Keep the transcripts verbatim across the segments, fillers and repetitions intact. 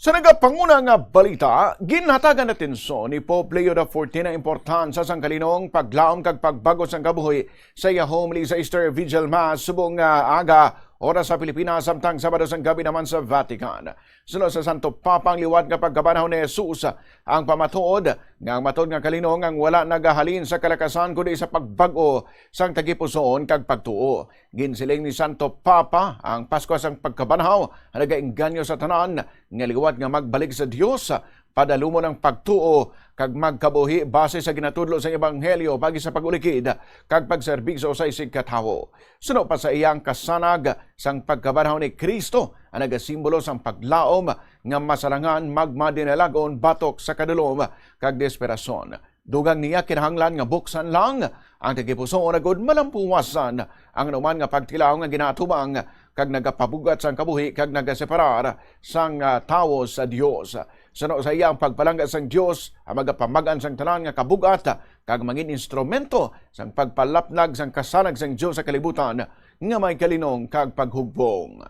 Sa nagapanguna nga balita, ginhatagan atensyon ni Pope Leo the fourteen ang importansya sang kalinong, paglaom kag pagbag-o sang kabuhi sa iya homily sa Easter Vigil Mass subong nga aga, oras sa Pilipinas, samtang Sabado sang gabi naman sa Vatican. Suno sa Santo Papa, ang liwat nga pagkabanhaw ni Jesus ang pamatuod nga ang matod nga kalinong ang wala nagahalin sa kalakasan kundi sa pagbag-o sang tagipusoon kag pagtuo. Ginsiling ni Santo Papa, ang Paskwa sang pagkabanhaw ang nagaengganyo sa tanan nga liwat nga magbalik sa Dios, padalumon ang pagtuo kag magkabuhi base sa ginatudlo sang ebanghelyo paagi sa pag-ulikid kag pagserbi sa usa isig ka tawo. Suno pa sa iya, ang kasanag sang pagkabanhaw ni Cristo ang nagasimbolo sang paglaom nga masalangan magmadinalagon batok sa kadulom kag desperasyon. Dugang niya, kinahanglan nga buksan lang ang tagipusoon agud malampuwasan ang anuman nga pagtilaw nga ginaatubang kag nagapabugat sang kabuhi kag nagaseparar sang, ah, tawo sa Dios. Suno sa iya, ang pagpalangga sang Dios ang magapamag-an sang tanan nga kabugat kag mangin instrumento sang pagpalapnag sang kasanag sang Dios sa kalibutan nga may kalinong kag paghugbong.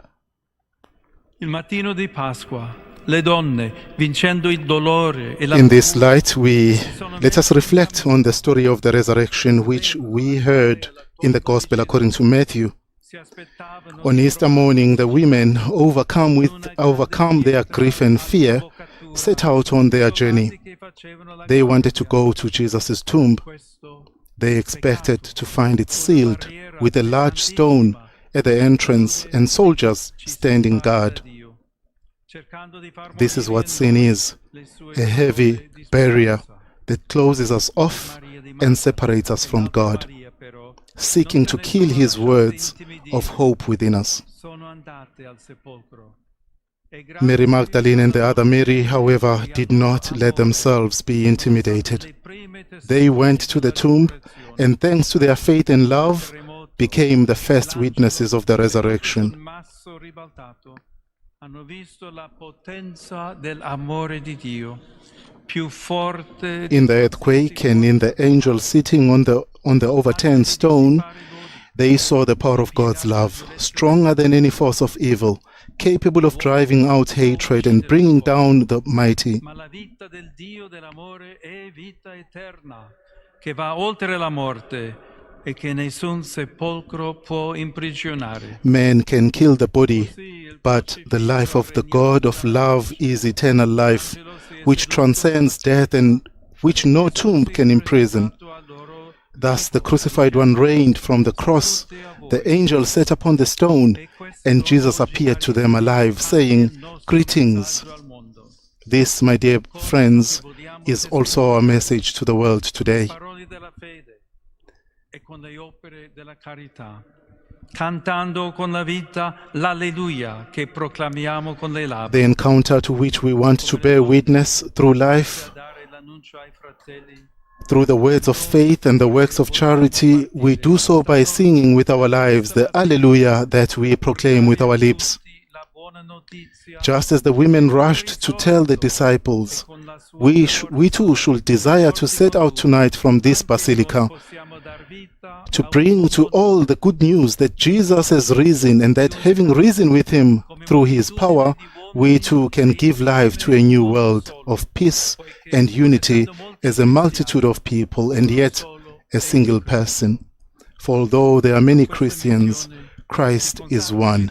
Il mattino di Pasqua, le donne, vincendo il dolore e la In this light, we let us reflect on the story of the resurrection, which we heard in the Gospel according to Matthew. On Easter morning, the women, overcome with, overcome their grief and fear, set out on their journey. They wanted to go to Jesus' tomb. They expected to find it sealed with a large stone at the entrance and soldiers standing guard. This is what sin is, a heavy barrier that closes us off and separates us from God, seeking to kill his words of hope within us. Mary Magdalene and the other Mary, however, did not let themselves be intimidated. They went to the tomb, and thanks to their faith and love, became the first witnesses of the resurrection. Hanno visto la potenza dell'amore di Dio, più forte. In the earthquake and in the angel sitting on the, on the overturned stone, they saw the power of God's love, stronger than any force of evil, capable of driving out hatred and bringing down the mighty. Ma la vita del Dio dell'amore è vita eterna, che va oltre la morte e che nessun sepolcro può imprigionare. Man can kill the body, but the life of the God of love is eternal life, which transcends death and which no tomb can imprison. Thus the crucified one reigned from the cross. The angel sat upon the stone, and Jesus appeared to them alive, saying, "Greetings." This, my dear friends, is also our message to the world today. Parole della fede e con le opere della carità, cantando con la vita l'Alleluia che proclamiamo con le labbra. The encounter to which we want to bear witness through life, dare l'annuncio ai fratelli. Through the words of faith and the works of charity, we do so by singing with our lives the Alleluia that we proclaim with our lips. Just as the women rushed to tell the disciples, we, sh- we too should desire to set out tonight from this basilica to bring to all the good news that Jesus has risen, and that having risen with him through his power, we too can give life to a new world of peace and unity as a multitude of people and yet a single person. For although there are many Christians, Christ is one.